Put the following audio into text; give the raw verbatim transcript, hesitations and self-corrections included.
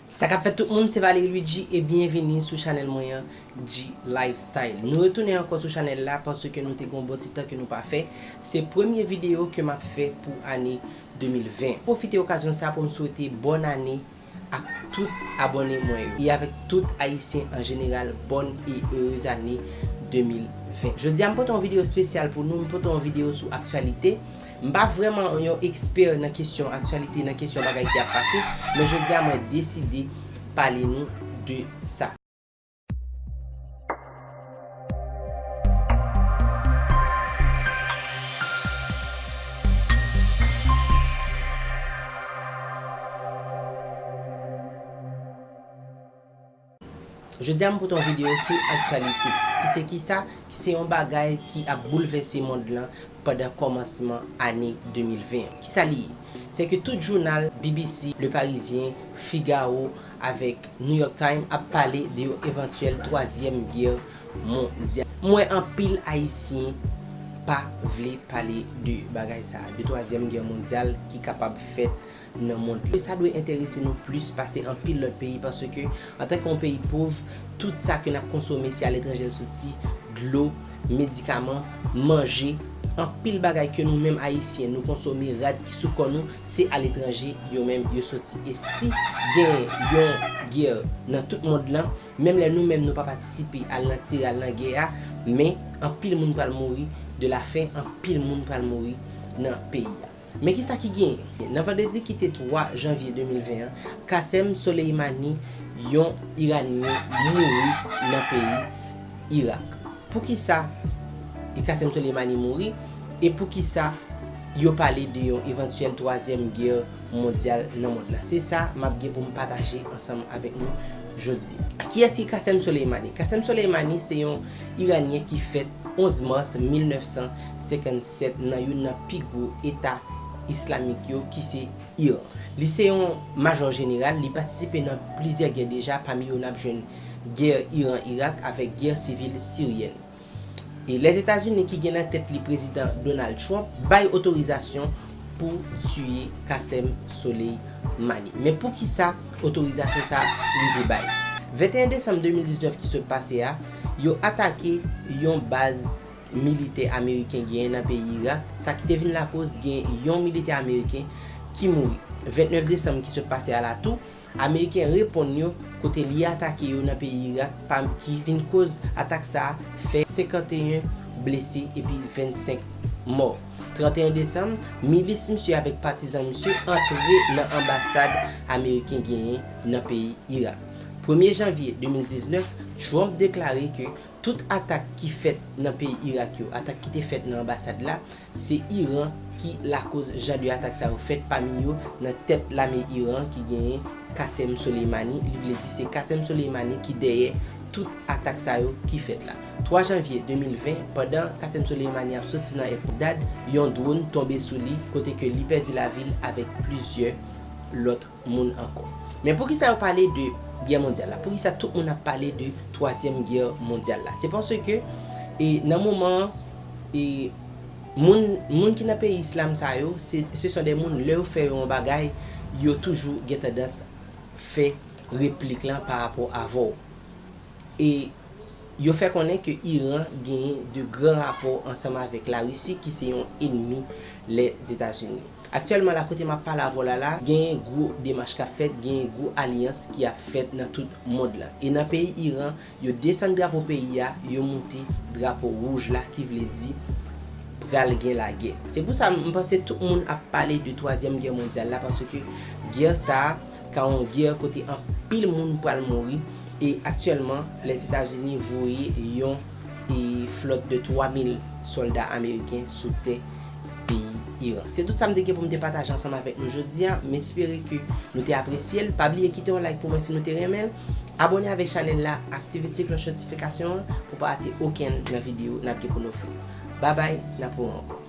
Sa k ap fèt tout moun, se Valery Luigi e byenvini sou chanèl mwen an, G Lifestyle. Nou retounen ankò sou chanèl la paske nou te gon bon ti tan ke nou pa fè. Se premye videyo ke m ap fè pou ane de mil ven. Pwofite okazyon sa pou m swete bòn ane ak tout abòne mwen yo e avèk tout Ayisyen an jeneral, bòn e erez ane de mil ven. Jodi a m pote yon videyo espesyal pou nou, m pote yon videyo sou aktyalite. M pa vrèman yon ekspè nan kesyon aktyalite, nan kesyon bagay ki ap pase, men jodi a mwen deside pale nou de sa. Jodi a m pote yon videyo sou aktyalite, ki se kisa, ki se yon bagay ki ap boulvèse mond lan pandan kòmansman ane de mil ven an. Kisa li ye? Se ke tout jounal, B B C, Le Parisien, Figaro avèk New York Times ap pale de yon evantyèl twazyèm gè mondyal. M wè anpil Ayisyen pa vle pale de bagay sa, de twazyèm gè mondyal ki kapab fèt nan mond lan. Sa dwe enterese nou plis pase anpil lòt peyi, paske antanke yon peyi pòv, tout sa ke n ap konsome se aletranje l soti, dlo, medikaman, manje, anpil bagay ke nou menm Ayisyen nou konsome, rad ki sou kò nou, se aletranje yo menm yo soti. E si gen yon gè nan tout mond lan, menm lè nou menm nou pa patisipe al nan tire, al nan gè a, men anpil moun pral mouri de la fen, anpil moun pral mouri nan peyi a. Men kisa ki genyen? Nan vandredi ki te twa janvye de mil ven an, Qasem Soleimani, yon Iranyen, mouri nan peyi Irak. Poukisa Qasem Soleimani mouri? E poukisa yo pale de yon evantyèl twazyèm gè mondyal nan mond lan? Se sa m ap gen pou m pataje ansanm avèk nou jodi a. Kiyès ki Qasem Soleimani? Qasem Soleimani se yon Iranyen ki fèt onz mas mil nèf san senkann sèt nan youn nan pi gwo eta islamik yo, ki se Iran. Li se yon majò jeneral, li patisipe nan plizyè gè deja, pami yo n ap jwenn gè Iran-Irak avèk gè sivil siryèn. E Lèzetazini, ki gen nan tèt li prezidan Donald Trump, bay otorizasyon pou tiye Qasem Soleimani. Men poukisa otorizasyon sa a rive bay? Venteyen desanm de mil diznèf ki sot pase a, yo atake yon baz militè ameriken genyen nan peyi Irak, sa ki te vin lakoz gen yon militè ameriken ki mouri. Ventnèf desanm ki sot pase a la tou, Ameriken reponn yo kote li atake yo nan peyi Irak, pa, ki vin koz atak sa a fè senkanteyen blese epi vennsenk mò. Tranteyen desanm, milis misye avèk patizan misye antre nan anbasad ameriken genyen nan peyi Irak. Premye janvye de mil diznèf, Trump deklare ke tout atak ki fèt nan peyi Irak yo, atak ki te fèt nan anbasad la, se Iran ki lakoz jan de atak sa yo fèt, pami yo nan tèt lame Iran ki genyen Qasem Soleimani. Li vle di se Qasem Soleimani ki dèyè tout atak sa yo ki fèt la. Twa janvye de mil ven, pandan Qasem Soleimani ap soti nan èpòt Bagdad, yon dwòn tonbe sou li, kote ke li pèdi lavi l avèk plizyè lòt moun ankò. Men poukisa yo pale de gè mondyal la? Poukisa tout moun ap pale de twazyèm gè mondyal la? Se paske, e, nan moman an, e, moun, moun ki nan peyi islam sa yo, se, se son de moun, lè yo fè yo yon bagay, yo toujou gen tandans fè replik lan pa rapò avè w. E yo fè konnen ke Iran genyen de gran rapò ansanm avèk Larisi, ki se yon enmi Lèzetazini. Aktyèlman la, kote m ap pale avè w la la, genyen gwo demach k ap fèt, genyen gwo alyans ki ap fèt nan tout mond lan. E nan peyi Iran, yo desann drapo peyi a, yo moute drapo wouj la, ki vle di pral gen lagè. Se pou sa, m panse tout moun ap pale de twazyèm gè mondyal la, paske gè sa a ka yon gè kote anpil moun pral mouri. E aktyèlman, Lèzetazini voye yon, e, flòt de twa mil sòlda ameriken sou tè peyi Iran. Se tout sa m te gen pou m te pataje ansanm avèk nou jodi a. M espere ke nou te apresye l. Pa bliye kite yon like pou mwen si nou te renmen l. Abòne avèk chanèl la, aktive ti klòch notifikasyon an pou pa rate okenn nan videyo n ap gen pou n ofri. Babay, n ap wè w ankò.